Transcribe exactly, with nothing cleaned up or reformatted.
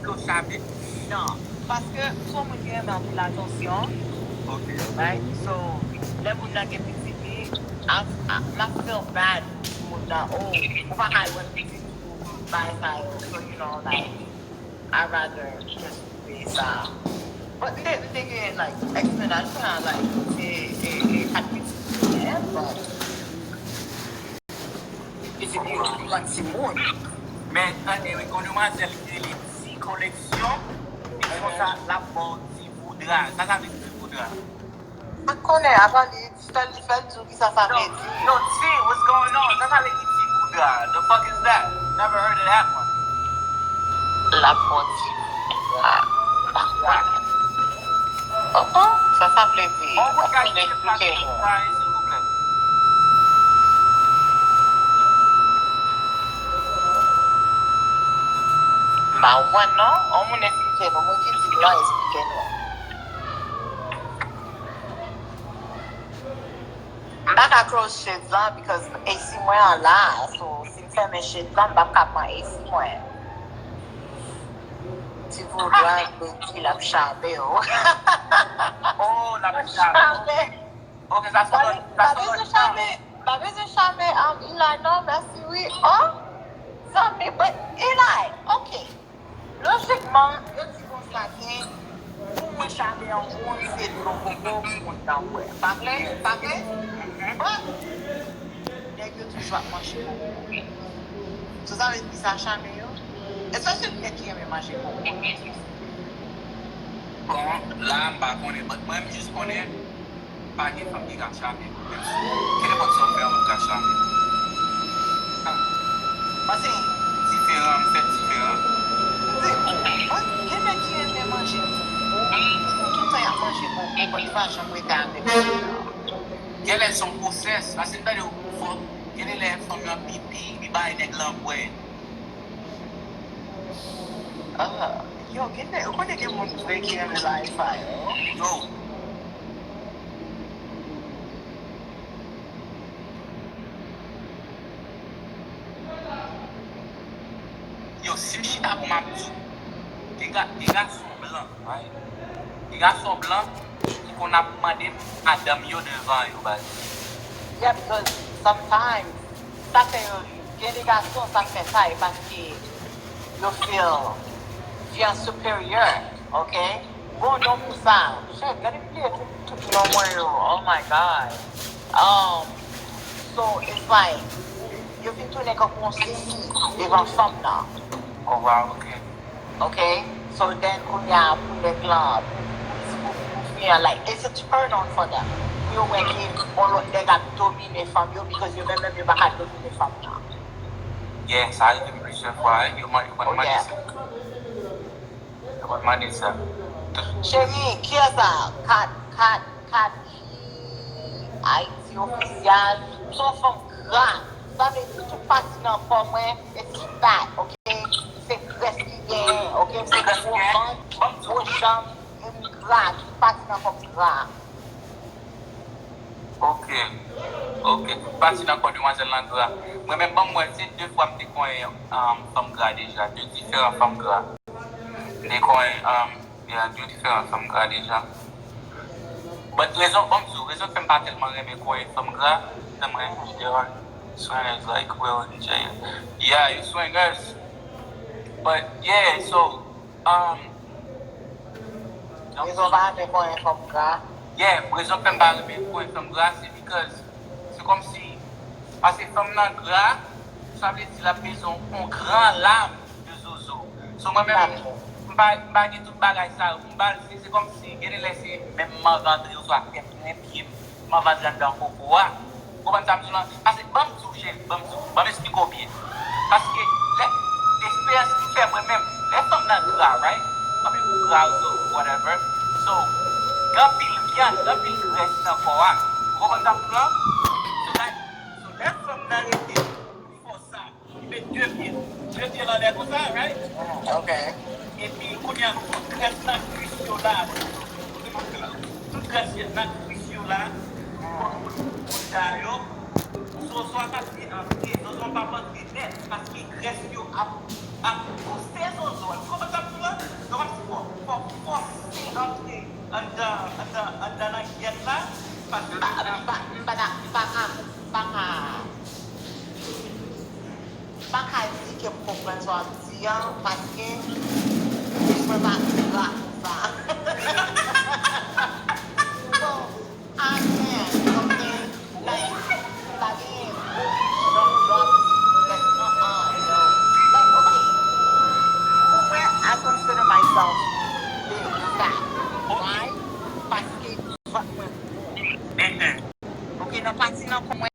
yo chame. Non, paske m se yon moun ki renmen anpil atansyon. Ok. Right? So, lè moun nan gen pitit li, I, I, m ap feel bad pou moun nan. Oh, ou pa ka al wè pitit ou, bagay sa yo. So, you know, like, I rather just peye sa. But m te, m te gen, like, ex mennaj mwen an, like, se, e, e, kat pitit li genyen, but pitit li yo tout gran timoun. Men, tande, wi, gon demwazèl ki rele Ti Koleksyon. Li di konsa, l ap ba w ti voudra. Sa sa vle di ti voudra? M pa konnen, apa li fè l, li fè l di w kisa sa vle di. Yo, Ti, what's going on? Sa sa vle di ti voudra? The fuck is that? Never heard of that one. L ap ba w ti voudra. M pa konnen. Oh, oh, sa sa vle di? On moun ka Ann esplike eksplike nou nou. Sa, silvouplè. M pa konprann non. On moun eksplike nou. Moun ki di l lan eksplike nou. M pa ka close shades lan because A C mwen an la. So, si m fèmen shades lan, m p ap ka pran A C mwen. Ti voudra vle di l ap chame w. Oh, l ap chame. Ok, sa se Pa yon be- sa pa se yon bezwen chame, pa bezwen chame um, Eli non, mèsi wi. Oh, zanmi, but Eli, ok. Lojikman, yo di konsa ke pou mwen chame yon moun, se dlo koko pou moun nan bwè. Pa vre? Pa vre? But, nèg yo toujou ap manje koko. So, sa vle di sa chame yo? Especially nèg ki renmen manje koko. Bon, la, m pa konnen, but mwen, m jis konnen, pa gen fanm ki ka chame m. Menm si, kenenpòt sa w fè, yon moun ka chame m. Pase, Diferan, m fèt diferan. m di, oh, mwen, gen nèg ki renmen manje koko. Pou tout tan y ap manje koko, but li pa janm rete avèk fi an. Genlè se yon pwosès, pase m tande w fò, genlè fanm nan pipi, li bay nèg lan bwè. Ah, yo, gen nèg, ou konnen gen moun vre ki renmen bay sa yo. Yo, yo, si m chita pou m ap di w, gen ga- gen gason blan, right? Gen gason blan ki konn ap mande madanm yo devan yo, baz. Yeah, because sometimes, sa fè yo, gen de gason, sa fè sa, e paske yo feel fi an superior, ok? Gon non pou sa. Shit, gade m bliye tout, tout non mwen yo. Oh my God. Um, so, it's like, yo fin tounen kankou yon sisi devan fanm nan. Oh, wow, ok. Ok? So, then, kounye a, pou nèg lan, pou, pou, pou, pou fi an, like, it's a turn on for them. Pou yo wè ke yon lòt nèg ap domine fanm yo, because yo menm menm yo pa ka domine fanm nan. Yeah, sa rive m plizyè fwa, yo man- yo konn mande sa. Yo konn mande sa. Cheri, kiyès sa? Kat, kat, kat, Ayiti ofisyal. Se yon fanm gra. Sa vle di tout pati nan kò mwen, it's fat, ok? Se grès ki genyen, ok? Se gwo vant, gwo janm, e m gra, tout pati nan kò m gra. Ok. Ok. Tout pati nan kò demwazèl lan gra. Mwen menm, ban m wè, se de fwa m te konyen um, fanm gra deja, de diferan fanm gra. M te konyen um, yeah, de diferan fanm gra deja. But rezon, ban m di w, rezon k fè m pa tèlman renmen konyen fanm gra, tèlman renmen swingers, like Will and Jay. Yeah, you swingers. But yeah, so, um, Rezon pa renmen konyen fanm gra. Yeah, rezon k fè m pa renmen konyen fanm gra, se because se kòmsi, paske fanm nan gra, sa vle di l ap bezwen yon gran lam de zozo. So mwen menm, m pa, m pa gen tout bagay sa yo pou m ba l, se, se kòmsi, gen de lè se menm m anvi antre oswa tèt mwen, pye m, m anvi antre anndan koko a. Ou konprann sa m di w lan? Paske ban m di w, cheri, ban m di w, ban m eksplike w byen. Paske lè, eksperyans ki fè mwen menm, lè fanm nan gra, right? Anpil moun gra, so, whatever. So, gen anpil vyann, gen anpil grès nan kò a. Ou konprann sa m di w lan? So, like, so, lè fanm nan rete, li fè w sa. Li met de pye, de pye l anlè konsa, right? Ok. Epi kounye a, tout grès nan kwis yo la, tout grès nan kwis yo la, bò kout, kout da yo, zozo a p ap byen antre, zozo a p ap antre nèt, paske grès yo ap, ap bouste zozo a. Ou konprann sa m di w lan? M pa ka di ke m konprann sa w ap di a, paske bouch mwen pa gra konsa. Bon, I can't, ok? Like, pa gen bon jan m ap di, like, uh-uh, no. Like, ok, pou mwen, I consider myself